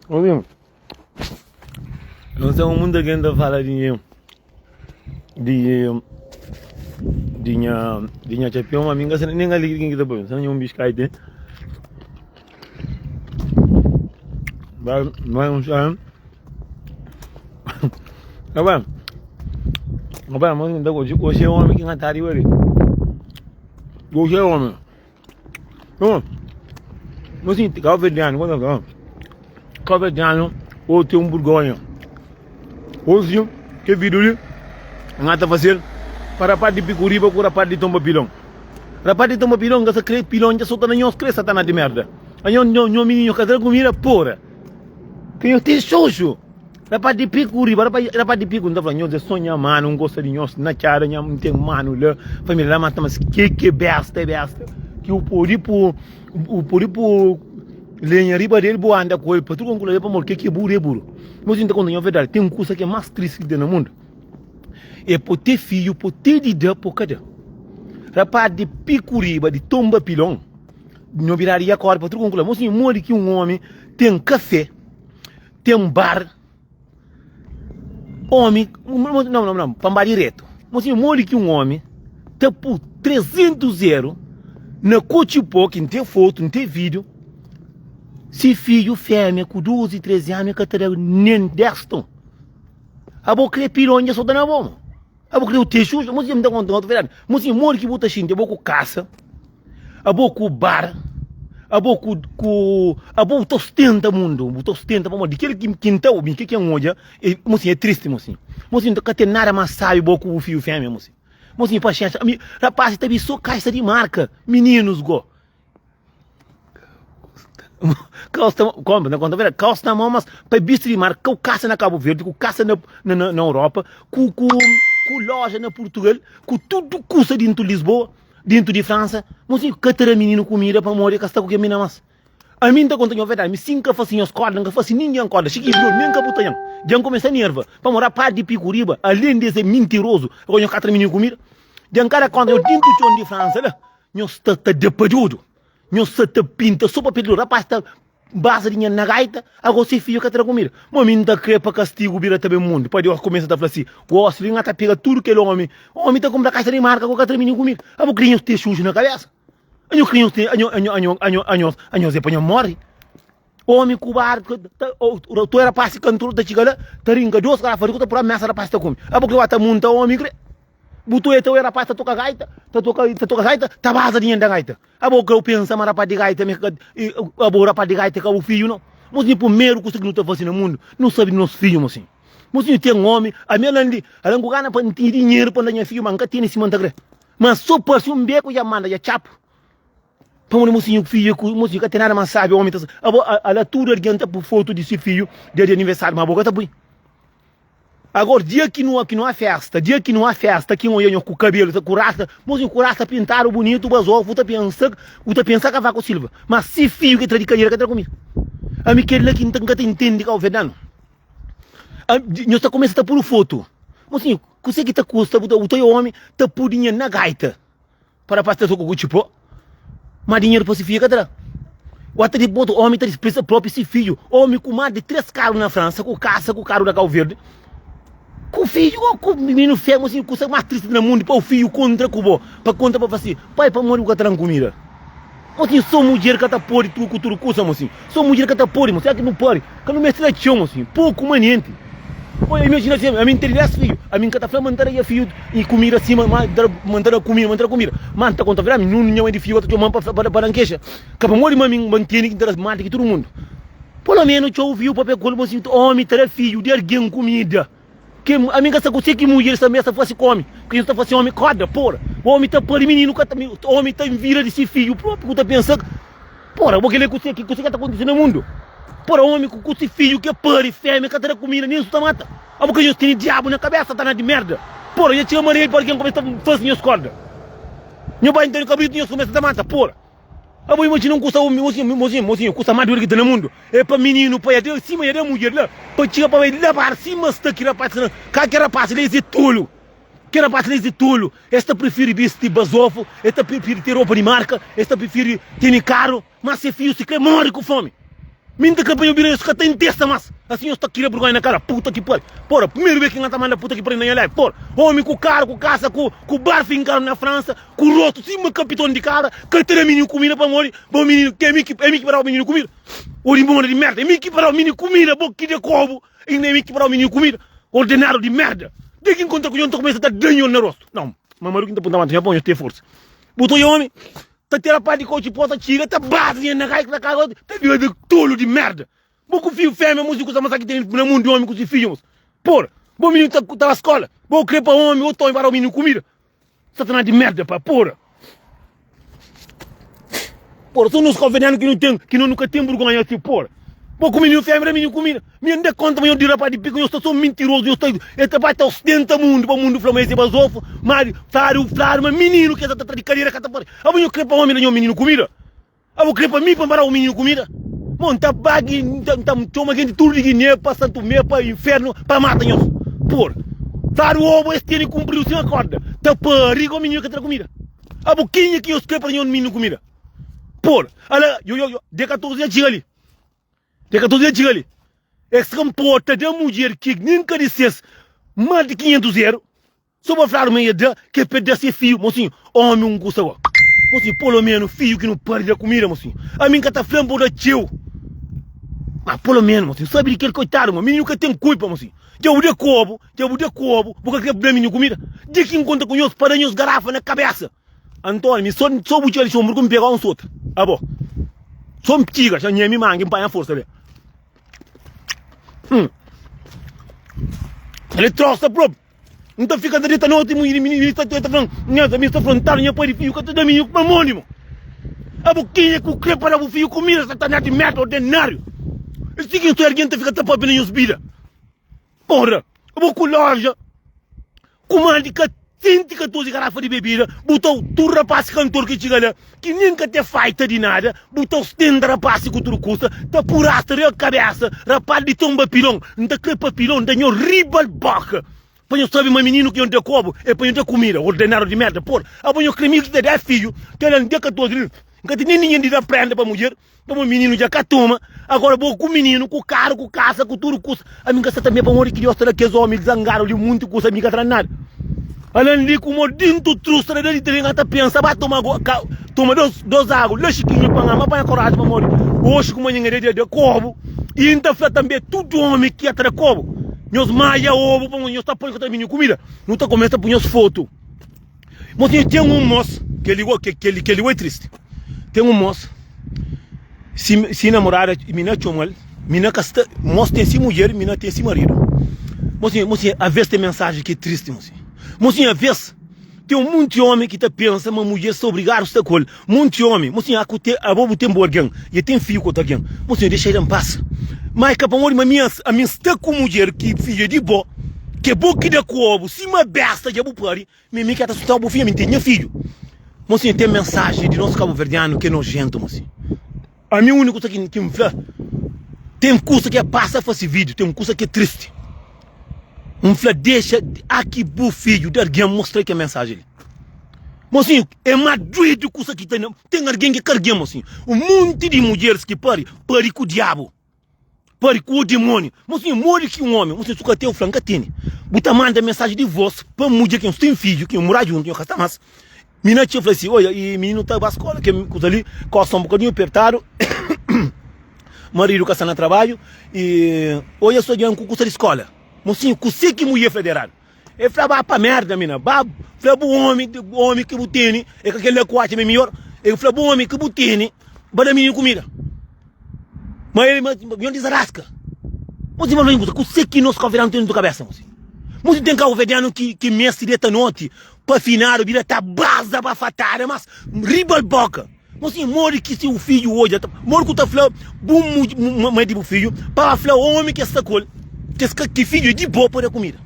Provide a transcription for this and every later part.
Obi, não sei muita gente ta fala di di di nha di nha txapion, ma mi nka sa nen ali ken ki ta poi, sa nha un biskaite. Vai, vai un sa. Vai. Vai, mas não tá hoje é homem que não tá ali. Hoje é homem. Hum. Mas assim, cabo-verdiano, quando eu Cabo-verdiano, ou tem um vergonha. Hoje, que vídeo ali, não tá fazer para a parte de Picuriba com a parte de Tomba Pilão. Rapaz de Tomba Pilão, que crê pilão, já solta na nhos, crê satanás de merda. Anho, nho, nho, menino, casar comida, porra. Que nho tem xoxo. Rapaz di piku riba, rapaz, rapaz di piku, N ta fla nhos é so nha manu, N gosta di nhos na txada, nha, N ten manu la, família la, mas ta mas ke ke besta é besta, ki u pode pu, u pode pu lenha riba del, bu anda ku el pa tudu konku ladu, pamodi ke ke buru é buru. Mas N ta konta nhos verdadi, ten kusa ke mas tristi ki ten na mundu, é po te fidju, po te di da, po ka da. Rapaz di piku riba, di tomba pilon, nho biradu ya kori pa tudu konku ladu, mosinhu, modi ki un omi ten kafé, Ten bar Omi Não, não, não, pa N ba diretu Mosinhu, modi ki un omi ta pu 300 eru na kotxipó ki N ten fotu, N ten vídiu Si fidju fémia ku 12, 13 anu e ka ta da nen 10 ton Abo kre pilon dja sota na bo mo Abo kre u te xuxa Mosinhu, N ta konta un otu verdadi Mosinhu, modi ki bu ta xinti abo ku kasa Abo ku bar, abo ku ku abo bu ta ostenta mundu, bu ta ostenta pamodi di kel ki ki N ta obi, kel ki N odja, e mosinhu é tristi mosinhu. Mosinhu ka ten nada mas sabi bo ku bu fidju femia mosinhu. Mosinhu paxenxa, ami rapazis ta bi so kaxa di marka, mininus go. Kaus ta konta, na konta verdadi, kaus ta mau mas pa bisti di marka, kau kasa na Kabu Verdi, ku kasa na na na Europa, ku ku ku loja na Purtugal, ku tudu kusa dintu Lisboa. Dentu di Fransa, mosinhu ka ta da mininu kumida pamodi e ka sta ku kel mina mas. Ami N ta konta nho verdadi, mi si N ka fasi nhos korda, N ka fasi ningen korda, si ki dor nen ka bu ta nhan. Dja N kumesa nerva, pamodi rapaz di Piku Riba, alen di es é mintirozu, agora nho ka tra mininu kumida. Dja N ka da konta, nho dentu txon di Fransa la, nho sta ta da pa dodu, nho sta ta pinta so pa perde dodu, rapaz ta Baza di nha na gaita, ago se fidju ka ta da kumida. Ma mi N ta kre pa kastigu bira ta ben mundu, pa Deus kumesa ta fla si, Gosi li N ta pega tudu kel omi, omi ta kunpra kaxa di marka ku ka tra mininu kumida. Abo kre nhos ten xuxu na kabesa? Anho kre nhos ten, anho, anho, anho, anho, anhos, anhos é pa nho mori? Omi ku bar, ta, tu era pasi kantor ta txiga la, ta rinka dos garafa di ku ta pura mesa rapaz ta kume. Abo kre ba ta munta omi kre? Bu tu eta rapaz ta toka gaita, ta toka, ta toka gaita, ta baza dinheru da gaita. Abo ka bu pensa ma rapaz di gaita mi ka abo rapaz di gaita ka bu fidju no. Mosinhu primeru kusa ki nu ta fasi na mundu nu sabi di nos fidju mosinhu. Mosinhu ten omi ami alan di alan ku gana pa N tene dinheru pa N da nha fidju ma N ka tene sima N ta kre. Ma so parsi un beku dja manda dja txapu. Pamodi mosinhu fidju ku mosinhu ka ten nada mas sabi omi ta abo ala tudu algen ta pui fotu di si fidju dia di aniversariu ma abo ka ta pui. Agora, dia ki nu ki nu há festa, dia ki nu há festa, ki oia nho ku kabelu, ku rasta, mozinho ku rasta pintadu bunitu, bazofu, bu ta pensa, bu ta pensa Cavaco Silva. Mas si fiju ki tra di kadera ka tra kumida. Ami kel la ki nka ta intendi Cabo Verdeano. Nho ta kumesa ta puru fotu. Mozinho, kuse ki ta kusta bu ta bu ta omi ta pu dinheru na gaita. Pa rapaz ta toka ku txipó, ma dinheru pa si fidju ka ta da. Wata di botu omi ta dispresa propi si fidju. Omi ku mas di 3 karu na Fransa, ku kasa, ku karu da Kau Verdi, ku fidju o ku mininu femu si kusa mas tristi na mundu pa u fidju kontra ku bo, pa kontra pa fla si, pai pamodi bu ka ta dan kumida? Mosinhu so mudjer ka ta podi tudu ku tudu kusa mosinhu so mudjer ka ta podi mosinhu ki nu pari ka nu meste da txeu mosinhu poku manenti Oia imajina si ami N ten 10 fidju ami N ka ta fla ma N ta da nha fidju i kumida sima ma ma N ta da kumida ma N ta da kumida ma N ta konta verdadi mi nha mai di fidju ka ta txoman pa pa da-m kexa ka pamodi ma mi ma N tene ki N ta da más di ki tudu mundu polo menu txeu fidju papia ku el mosinhu omi ta da fidju di algen kumida. Ke ami ka sa kuse ki mudjer sta mesta fasi ku omi, ke nhos ta fasi omi korda, pora. Omi ta pari mininu ka ta omi ta vira di si fidju propi ku ta pensa pora bo kile kuse ki kuse ka ta kontisi na mundu. Pora omi ku ku si fidju ke pari femia ka ta da kumida nin su ta mata. Abo ke nhos tene diabu na kabesa ta na di merda. Pora nha txiga maria pa algen kumesa ta fasi nhos korda. Nho bai Antonio Cabrito nhos kumesa ta mata pora. Abo imajina un kusa mosinhu mosinhu mosinhu kusa más dudu ki ta na mundu é pa mininu pa da sima ya da mudjer la pa txiga pa bai labar sima sta ki rapaz na ka ki rapaz la es é tolu. Kel rapaz li es é tolu, es ta prifiri bisti bazofu, es ta prifiri ten ropa di marka, es ta prifiri tene karu, má se fidju si krê móre ku fómi. Mi N ta krê pa nho bira nhos ka ta intesta más, asi nhos ta kria burgonha na kara. Puta ki pari! Pora, primeru bês ki N ta manda puta ki pari na nha live, pora, ómi ku karu, ku kasa, ku ku bar finkadu na Fransa, ku rostu sima kapiton di kabra, ka ta da mininu kumida pamodi bo mininu, ke mi ki é mi ki pa da-u mininu kumida? Ô dimóni di merda, é mi ki pa da-u mininu kumida, bo ki da kobu. Inda é mi ki para mininu kumida. Ordenadu di merda. Dia ki nkontra ku nho, nta kumesa ta da nho na rostu. Não, mamadu ki nta punta manta nho pa nho ten forsa. Bu ta oja omi ta tira pa di kotxi pota txiga ta baza nha na kai ta kaga ta bira di tolu di merda. Bo ku fiju femia mos di kusa masa ki ten na mundu di omi ku si fiju mos. Porra, bo mininu ta ta ba skola, bo kre pa omi otu omi para mininu kumida. Satanás di merda pa porra. Porra, só nos cabo-verdiano que não tem, que não nunca tem vergonha assim, porra. Bo ku mininu fêmea, mininu kumida. Mi N da konta ma nho di rapaz di piku, nho sta só mintiroso, nho sta, el ta bai ta ostenta mundu pa mundu fla ma es é bazofo, ma fladu, fladu ma mininu ki es ta tra di kadera ka ta pode. Abo nho kre pa omi da nho mininu kumida? Abo kre pa mi pa N ba da un mininu kumida? Mo N ta ba ki N ta txoma genti tudu di Giné pa Santumé pa infernu pa mata nhos. Porra. Fladu obo es tene kunpridu sima korda ta pari go mininu ka ta da kumida. Abo kenha ki nhos kre pa da nho mininu kumida? Porra. Ala yo yo yo dia 14 dja txiga li. Dia 14 dja txiga li. Es ka nporta da mudjer ki nin ka di ses más di 500 eru. So pa fladu ma e da ke pe da se fiu mosinhu omi un kusa go mosinhu polo menu fiu ki nu pari da kumida mosinhu ami nka ta fla nbo da txeu ma polo menu mosinhu sabi di kel koitadu ma mininu ka ten kulpa mosinhu dja bu da kobu dja bu da kobu bu ka kre da mininu kumida dia ki nkontra ku nhos pa da nhos garafa na kabesa Antoni mi so so bu txiga li sombru ku npega un sota abo so ntxiga xa nhemi mangi npanha forsa be hum el trosa propi. N ta fika ta dita noti mi mi ta ta flan nha mi sta frontadu nha pai di fiju ka ta da mi pamodi mo abo kenha ku kre pa da bu fiju kumida satanás di merda ordenariu e si ki algin ta fika ta papia na nhos bida porra abo ku loja ku mandi ka 114 garafa di bebida bu ta tudu rapasi kantor ki txiga la ki nin ka te faita di nada bu ta ostenta rapasi ku tudu kusa ta purasta riba kabesa rapaz di ton bapilon N ta kre papilon da nho riba-l boka pa nho sabe ma mininu ki nho da kobu é pa nho da kumida ordenadu di merda por abo nho kre mi ki ta da fidju kel-la N da 14 li N ka ten nen ninhen di da prenda pa mudjer pamo mininu dja ka toma agora bo ku mininu ku karu ku kasa ku tudu kusa ami N ka sta ta me pamodi ki Dios ta da kes omi zangadu li munti kusa ami ka ta da nada Ala-m li ku mo dintu trusa da di trena ta pensa ba toma agu ka toma dos dos agu la chiquinho pa ama panha coragem pamodi oxi ku manha nha da kobu e N ta fla tambe tudu omi ki ata da kobu nhos maia obu pamodi nhos ta poi ka ta bini kumida nu ta kumesa pui nhos fotu mosinho ten un mos keli go keli keli go é tristi ten un mos si si namorada mina txomal mina ka sta mos ten si mudjer mina ten si maridu mosinho mosinho aves ten mensaji ki é tristi mosinho mosinho aves Ten un monti omi ki ta pensa ma mudjer sta obrigadu sta ku el. Monti omi, Mosinhu, a ku te, abo bu ten bu algen, i e ten fidju ku otu algen. Mosinhu, dexa el en pas. Ma e ka pamodi ma mi, ami N sta ku mudjer ki fidju é di bo, ki é bo ki da ku obu, sima besta dja bu pari, mi mi ka ta sustaba bu fidju, ami N ten nha fidju. Mosinhu, ten mensaji di nos kabuverdianu ki é nojentu, mosinhu. Ami uniku kusa ki N fla, ten kusa ki é pasa fasi video, ten kusa ki é tristi. N fla dexa aki bu fidju di argen mostra kel mensaji li. Mosinhu, é ma duedu kusa ki ten, ten argen ki ka argen, mosinhu. Un monti di mudjeris ki pari, pari ku diabu. Pari ku o dimoniu. Mosinhu, modi ki un omi, mosinhu, su ka ten, fla, N ka tene. Bu ta manda mensaji di vos pa mudjer ki nhos ten fidju, ki nhos mora djuntu, nhos ka sta mas. Mina txeu fla si, oia, i mininu ta ba skola, ke kuza li, kosa un bokadinhu pertadu, maridu ka sta na trabadju, i oia so djan ku kusa di skola. Mosinhu, kuse ki mudjer fla di eradu? E fla, ba pa merda, mina, ba fla bu omi, omi ki bu tene, e ka kel-la ku atxa ma é midjor, e fla bu omi ki bu tene, ba da mininu kumida. Ma el, ma, nho dizaraska. Mosi, ma fla, kuse ki nos kabuverdianu tene na kabesa, mosi? Mosi, ten kabuverdianu ki, ki meste deta noti pa finadu bira ta baza bafatada, mas riba-l boka. Mosinhu, modi ki si bu fidju odja, modi ku ta fla bu mai di bu fidju pa fla omi ki es sta ku el, ki es ka, ki fidju é di bo pa da kumida?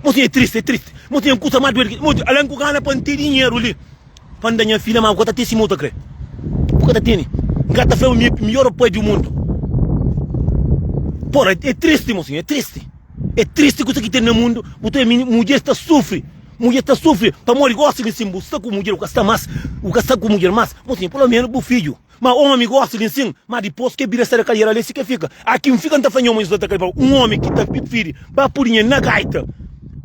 Mosinhu, é tristi, é tristi. Mosinhu, é un kusa más duedu ki, mosinhu, ala-m ku gana pa N ten dinheru li pa N da nha filha, ma bu ka ta ten sima bu ta kre. Bu ka ta tene. N ka ta fla ma mi é midjor pai di mundu. Pora, é tristi, mosinhu, é tristi. É tristi kusa ki ten na mundu, bu ta obi mudjeris ta sufri. Mudjer ta sufri pamodi gosi li sin bu sta ku mudjer bu ka sta mas, bu ka sta ku mudjer mas, mosinhu pelo menu bu fidju. Ma omi gosi li sin, ma dipos ke bira sta da kadiera li si ke fika. Aki N fika N ta fla nha omi ta kre un omi ki ta prifiri ba pudi nha na gaita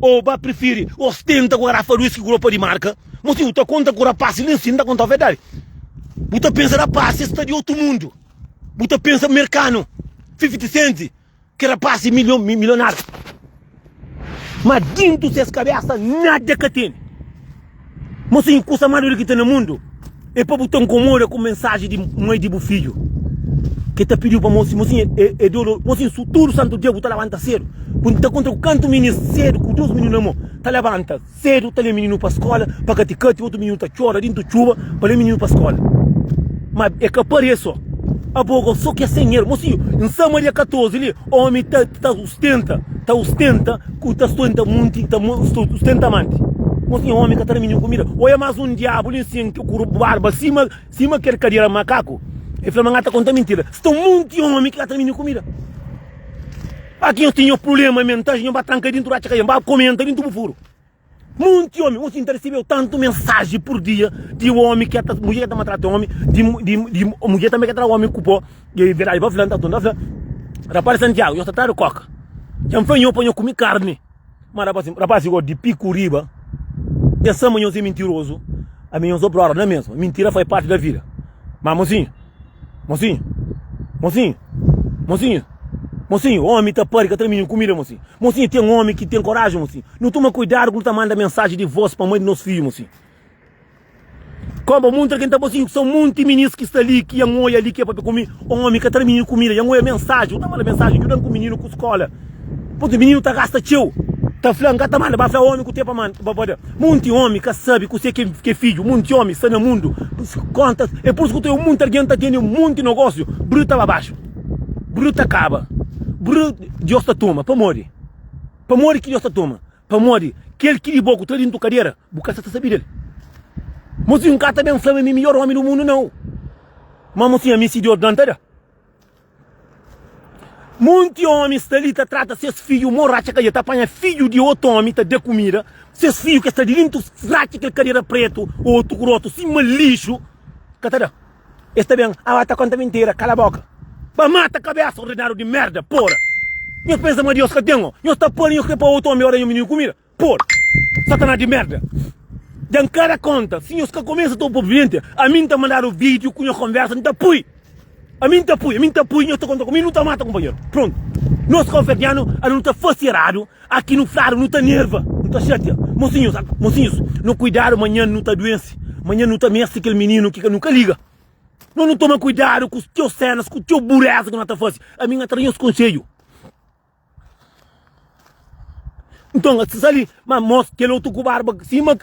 o ba prifiri ostenta ku garafa di whisky ku ropa di marka. Mosinhu bu ta konta ku rapasi li sin, N ta kontau verdadi. Bu ta pensa rapasi sta di otu mundu. Bu ta pensa merkanu 50 cent. Ki rapaz é milhon, milionário. Ma dintu ses kabesa nada ka tene. Mosinhu, kusa más duru ki ten na mundu é pa bu ta nkomoda ku mensaji di mai di bu fidju ki ta pidiu pa mosi. Mosinhu, é, é dolo. Mosinhu, su tudu santu dia bu ta labanta sedu. Bu ta kontra ku kantu minis sedu ku dus mininu na mon ta labanta. Sedu ta leba mininu pa skola pa kati-kati, otu mininu ta txora dintu txuba pa leba mininu pa skola. Ma e ka pari e so. Abo go so ke sen er. Mosinhu, N sa ma dia 14 li omi ta ta ustenta, ta ustenta ku ta stenta munti, ta ustenta manti. Mosinhu, omi ka ta da mininu kumida. Oia mas un diabu li nsin ku barba sima sima kel kadera makaku. E fla ma N ka ta konta mintira. Sta munti omi ki ka ta da mininu kumida. Aki nhos tinha problema mental, nhos ba tranka dintu ratxa kaia, ba komenta dintu bu furu. Munti omi, un ta recebeu tantu mensaji pur dia di omi ki ta mulher ki ta maltrata omi, di di di mulher tambe ki ta tra omi ku po, e verdadi pa fla, nta tunda fla. Rapaz di Santiago, nhos ta tradu koka. Dja N fla nho pa nho kumi karni. Ma rapaz, rapaz go di piku riba, dja sa ma nhos é mintirozu, ami nhos obrora na mesma. Mintira fai parti da vida. Ma mosinhu, Mosinhu, mosinhu, mosinhu, mosinhu, omi ta pari ka tra mininu kumida, mosinhu. Mosinhu, ten omi ki ten koraji, mosinhu. Nu toma kuidadu ku nu ta manda mensaji di vos pa mai di nos fiju, mosinhu. Konba munti algen ta mosinhu, son munti minis ki sta li, ki yan oia li, ki ya papia ku mi, omi ka tra mininu kumida, yan oia mensaji, u ta manda mensaji, djudan ku mininu ku skola. Purki mininu ta gasta txeu. Ta fla, N ka ta manda. Ba fla omi ku te pa manda, pa da. Munti omi ka sabi kuse ki é fidju. Munti omi sta na mundu konta. É pur isu ku ta obi munti algen ta tene munti nogósiu. Bru ta ba baxu. Bru ta kaba. Bru Dios ta toma. Pamodi? Pamodi ki Dios ta toma? Pamodi kel ki di bo ku tra dintu kadera, bu ka sa ta sabi del. Mosinhu, N ka ta ben fla ma mi é midjor omi du mundu, nau. Ma mosinhu, ami si Dios da-m, ta da. Monti omi sta li ta trata ses fidju mo ratxa kadera, ta panha fidju di otu omi ta da kumida, ses fidju ke sta di dintu ratxa kel kadera pretu o otu ku rotu sima lixu ka ta da. Es ta ben, ah ta konta mintira, kala boka. Ba mata kabesa ordenadu di merda, pora. Nhos pensa ma Dios ka ten o? Nhos ta pari nhos kre pa otu omi ora nho mininu kumida? Por! Satanás di merda! Dja N ka da konta, si nhos ka kumesa ta obidienti, ami N ta mandadu vídiu ku nhos konversa, N ta pui! Ami N ta pui, ami N ta pui, nhos ta konta ku mi, nu ta mata kunpanheru. Prontu! Nos kabuverdianu, ala nu ta fasi eradu, aki nu fladu, nu ta nerva, nu ta xatia. Mosinhus, mosinhus, no kuidadu, manhan nu ta duense, manhan nu ta meste kel mininu ki ka nu ka liga. No nu toma kuidadu ku txeu senas, ku txeu bureza ki no ta fasi. Ami N ka ta da nhos konsedju. Nton, sta li, ma mos, kel otu ku barba sima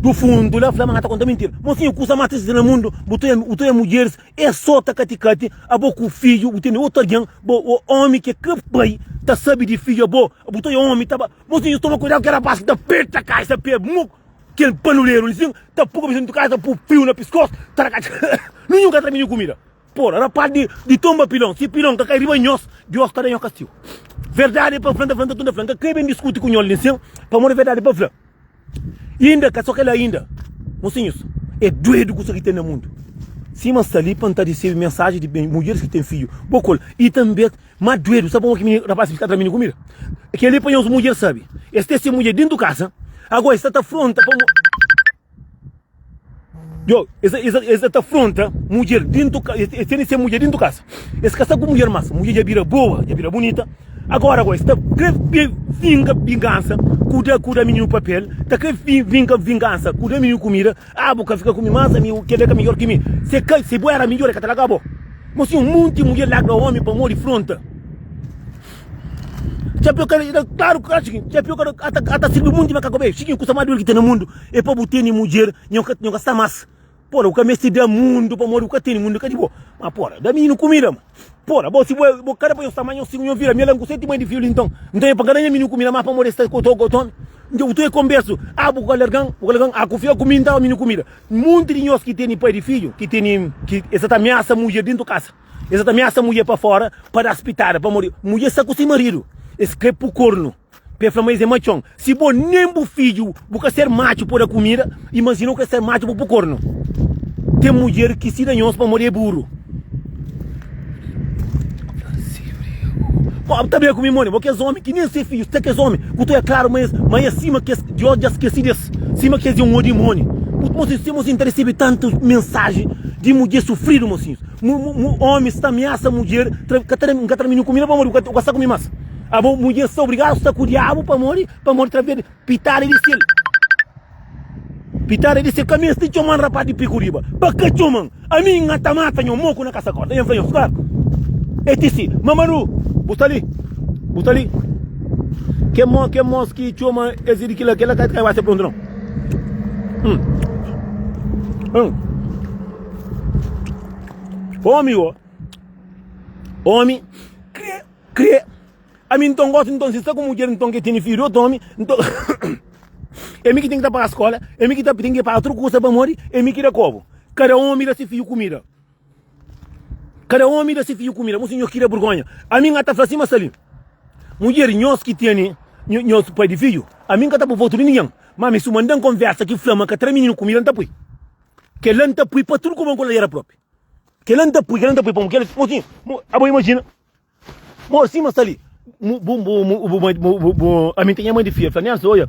du fundu la fla ma ka ta konta mintira. Mosinhu, kusa mas tristi na mundu, bu ta bu ta oja mudjeris e so ta kati-kati, abo ku fidju, bu tene otu algen, bo omi ki ka pai ta sabi di fidju, abo bu ta oja omi ta ba. Mosinhu, toma kuidadu ku kel rapas ki ta perta kaisa pe mo kel panuleru li sin, ta pu kabesa dintu kaisa, ta pu fiu na piskos, ta da katxa ninhun ka ta da mininu kumida. Pora, rapaz di, di tomba pilon, si pilon ka kai riba nhos, Dios ta da nhos kastigu. Verdadi é pa fla, nta fla, nta tunda fla, nka kre ben diskuti ku nhos li nsin, pamodi verdadi é pa fla. Inda ka so kela inda, mosinhus, é duedu kusa ki ten na mundu. Sima sta li pa nta risibi mensaji di mudjeris ki ten fidju, bo kol, i tanbe ma duedu, sabe pamodi ki mini, rapaz fika tra mini kumida? Keli pa nhos mudjer sabi, es ten se mudjer dintu kasa, agora es sta ta fronta pamodi. Yo, es, es, es ta afronta mudjer dintu, es tene se mudjer dintu kasa. Es ka sta ku mudjer mas, mudjer dja bira boa, dja bira bunita. Agora, agora, es ta kre vinga vingansa ku da, ku da mininu papel, ta kre vinga vingansa ku da mininu kumida. Ah, bu ka fika ku mi mas, ami kela ka midjor ki mi. Se ka, se bu era midjor, e ka ta larga bo. Mosinhu, munti mudjer larga omi pamodi fronta. Txapéu ka klaru, klaru, txapéu ka ata, ata sirbi munti ma ka kobe. Xikinhu, kusa más duru ki ten na mundu. É pa bu tene mudjer, nho ka, nho ka sta mas. Pora, bu ka meste da mundu pamodi bu ka tene mundu ka di bo. Ma pora, da mininu kumida ma. Pora, bo si bo, bo kada pa nho sta ma nho sigu nho vira mi ala nku seti mãe di fiju li nton. Nton é pa ka da nha mininu kumida ma pamodi es sta ku to ku Njo bu ta konbersu, ah bu ka largan, bu ka largan, ah ku fia ku mi nta da mininu kumida. Munti di nhos ki tene pai di fiju, ki tene, ki es sa ta ameasa mudjer dintu kasa. Es sa ta ameasa mudjer pa fora pa das pitada pamodi mudjer sta ku si maridu. Es kre pu kornu. Pa e fla ma es é matxon. Si bo nen bu fidju bu ka ser matxu pa da kumida, imajina u ka ser matxu pa bu kornu. Ten mudjer ki sida nhos pamodi é buru. Bo ta bem ku mi moni, bo kes omi ki nen se fidju sta kes omi ku ta oia klaru ma es ma es sima kes Dios dja skesi des, sima kes é un odimoni. Mosinhus, mosinhus ta resebe tantu mensaji di mudjer sufridu mosinhus. Omi sta amiasa mudjer, ka ta N ka ta da mininu kumida pamodi bu ka sta ku mi mas. Abo mudjer sta obrigadu sta ku diabu pamodi pamodi tra verde pitada di sel pitada di sel ka mesti txoman rapaz di piku riba pa ka txoman ami n ta mata nho moku na kasa korta nha fla nho klaru e ti si mamadu bu sta li bu sta li ke mo ke mos ki txoma es di kila kila ka ka ba se prontu não hum hum omi o omi kre Kre ami nton gosi nton si sta ku mudjer nton ke tene fidju di otu omi nton é mi ki ten ki ta paga skola é mi ki ta ten ki paga tudu kusa pamodi é mi ki da kobu kada omi da si fidju kumida kada omi da si fidju kumida mo sinhor ki da burgonha ami n ta fla sima sta li mudjer nhos ki tene nhos pai di fidju ami n ka ta pui votu di ningen ma mi si mandan konversa ki fla ma ka tra mininu kumida n ta pui kela n ta pui pa tudu kuma n ku ladera propi kela n ta pui kela n ta pui pamodi kela mosinhu abo imajina Mo sima sta li bu bu bu bu bu ami ten nha mãe di fia fla Nelson oia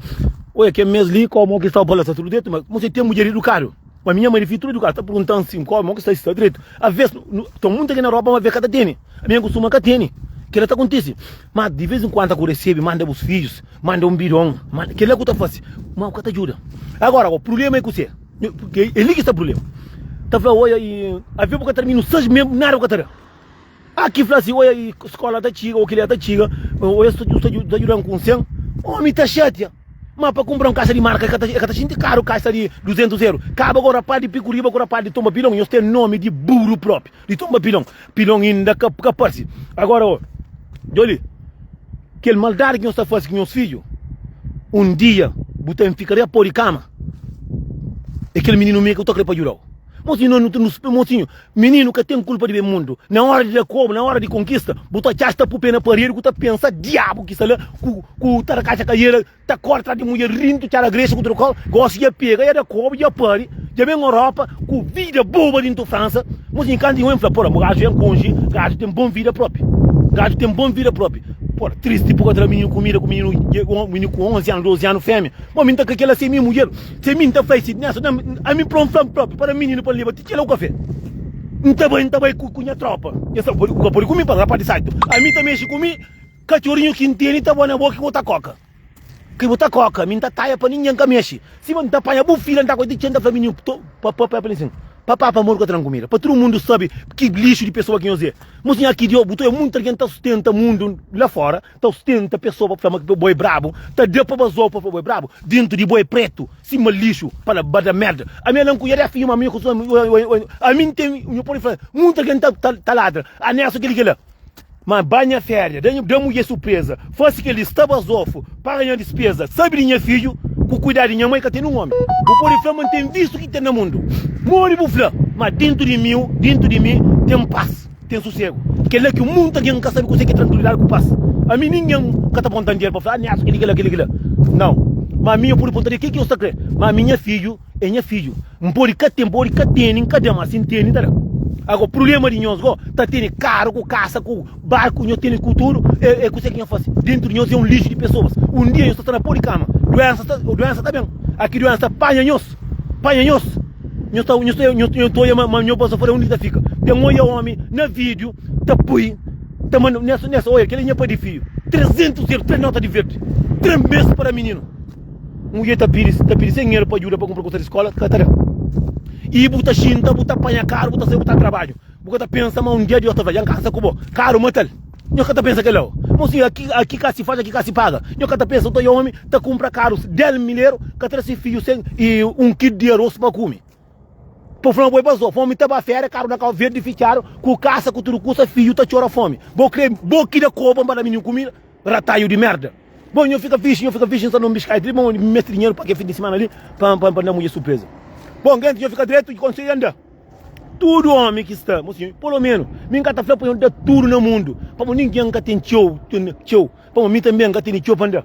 oia kel mes li ko mo ki sta pa la sta tudu dretu ma mo si ten mudjer idukadu ma mi nha mãe di fia tudu idukadu ta perguntan si ko mo ki sta sta dretu aves ten munta ki na ropa ma aves ka ta tene ami nha kustuma ka tene kila ta kontisi ma di vez en kuandu ku resebe manda bus fidjus manda un bidon manda kila ku ta fasi ma ku ka ta djuda agora prublema e kuse e li ki sta prublema ta fla oia aves bu ka termina 6 mes nada bu ka ta da. A ki fla si, Oia, skola ta txiga, ô kila ta txiga, oia, sta ta djuda-m ku un sen. Omi ta xatia. Ma pa kunpra un kaxa di marka, e ka ta xinti karu kaxa di 200 eru. Kaba ku rapaz di piku riba ku rapaz di tomba pilon, nhos ten nomi di buru propi, di tomba pilon. Pilon inda ka parsi. Agora, ô, djobe li, kel maldadi ki nhos ta fase ku nhos fidju, un dia bu ta fika ria pó di kama, e kel mininu mi ki bu ta kre pa djuda-u. Mosinhu, no, no, mosinhu, Mininu ka ten kulpa di ben mundu. Na ora di da kobu, na ora di konkista, bu ta atxa ta pu pe na paredi ku ta pensa diabu ki sta la ku ku ta rakatxa kaiera, ta kori tras di mudjer rintu txara grexa ku trokau. Gosi dja pega, dja da kobu, dja pari, dja ben Europa ku vida boba dintu Fransa. Mosinhu kantu i N fla, pora, gaju en konxe, gaju ten bon vida propi. Gaju ten bon vida propi. Pora, tristi bu ka tra mininu kumida ku mininu, mininu ku 11 anu, 12 anu femia. Bo mi N ta kre kela se mi mudjer. Se mi N ta fla si nessa ami pron fla-m propi para mininu pa leba ti txela u kafé. N ta bai, N ta bai ku nha tropa. Nha sa pode, ka pode ku mi pa rapaz di saltu. Ami ta mexe ku mi, katxorinhu ki N tene ta bua na boka ki bo ta koka. Ki bo ta koka, mi N ta taia pa ningen ka mexe. Sima N ta panha bu fila, N ta koi ti txeu, N ta fla mininu, to, pa, pa, pa, pa, sin. Papá, pamodi ku ka ta dan kumida? Pa tudu mundu sabe ki lixu di pesoa ki nhos é. Mosinha, aki di bu ta oia munti algen ta sustenta mundu la fora. Ta ostenta pesoa pa fla ma bo é brabu Ta da pa bazou pa fla bo é brabu Dentu di bo é pretu sima lixu Pa la ba da merda Ami ala N kunha def ma ami Ami N ten Nhu pode fla Munti algen ta ta ladra A Nelson kel-li kel-la Ma ba nha féria Da da mudjer surpreza Fase kel-li sta bazofu Paga nha dispeza Sabe di nha fidju Ku kuidadu di nha mai ka ten un omi Bu pode fla ma N ten vistu ki ten na mundu Modi bu fla Ma dentu di mi dentu di mi ten pas. Ten susegu. Kel-la ki munti algen ka sabe kuzê ki é trankuilidadi ku pas. Ami ningen ka ta ponta-m dinheru pa fla, Ah, Nelson, kel-li, kel-la, kel-li, kel-la. Nau. Má ami, N pode ponta dinheru kel ki N sta krê. Má ami, nha fidju é nha fidju. N pode ka ten, pode ka tene, N ka da, má si N tene, N ta da. Agora, prubléma di nhos gó, ta tene karu ku kasa ku barku, nhos tene ku tudu, é, é kuzê ki nhos fase? Dentu di nhos é un lixu di pesoas. Un dia nhos ta sta na pó di kama, duénsa ta, duénsa ta ben. Aki duénsa panha nhos, panha nhos. Nhos ta nhos ta nhos ta oia ma nho pasa fora undi ki ta fika. Ten oia omi na video ta pui ta manda nessa nessa oia keli nha pai di fio 300 euro 3 nota di verde 3 mes para minino. Mulher ta pidi ta pidi 100 euro pa ajuda pa kumpra kusa di skola ka ta da. I bu ta xinta bu ta panha karu bu ta sai bu ta trabadju. Bu ka ta pensa ma un dia Dios ta fla, Dja N kansa ku bo. Karu matal. Nho ka ta pensa kel-la. Mosinhu, aki, aki ka si faz, aki ka si paga. Nho ka ta pensa, nton nha omi ta kunpra karu del mileru, ka tra si fidju sen i un kil di aros pa kume. Pa fla ma bo é bazofu. Omi ta ba feria, karu na Kau Verdi fitxadu, ku kasa, ku tudu kusa, fidju ta txora fomi. Bo kre, bo ki da koba pa da mininu kumida? Rataiu di merda. Bo, nho fika fixi, nho fika fixi, N sta na un biskait li, bo meste dinheru pa ke fin di simana li, pa, pa, pa da mudjer surpreza. Bon, genti, nho fika dretu, konselhu anda. Tudu omi ki sta, mosinhu, polo menu, mi N ka ta fla pa nhos da tudu na mundu, pamo ningen ka ten txeu, txeu, pamo mi tanbe N ka tene txeu pa N da.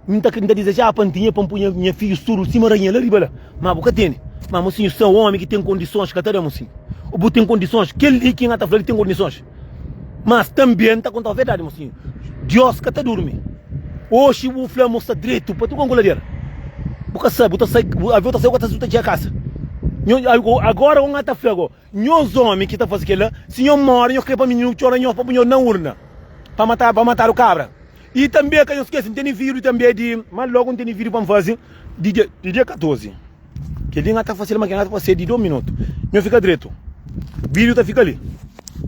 N ta N ta dizejaba pa N tinha pa N pui nha fidjus tudu sima rainha la riba la. Ma bu ka tene. Ma mosinhu, sa omi ki ten kondisons ka ta da mosinhu. O bu ten kondisons, kel li ki N ta fla li ten kondisons. Mas tanbe N ta kontau verdadi mosinhu, Dios ka ta durmi. Oxi bu fla mo sta dretu pa tuka un kuladera. Bu ka sabi, bu ta sai, avion ta sai, bu ka ta ta txiga kasa. Nho, agora N ta fla go, nhos omi ki ta fasi kela, si nho mori nho kre pa mininu txora nho pa bu nho na urna pa mata, pa matadu kabra. I tanbe ka nhos skese, N tene vídiu tanbe di, má lógu N tene vídiu pa N faze di dia, di dia 14. Kel-li N ka ta fase-l, má kel-li N ta fase di 2 minutu. Nho fika dretu. Vídiu ta fika li.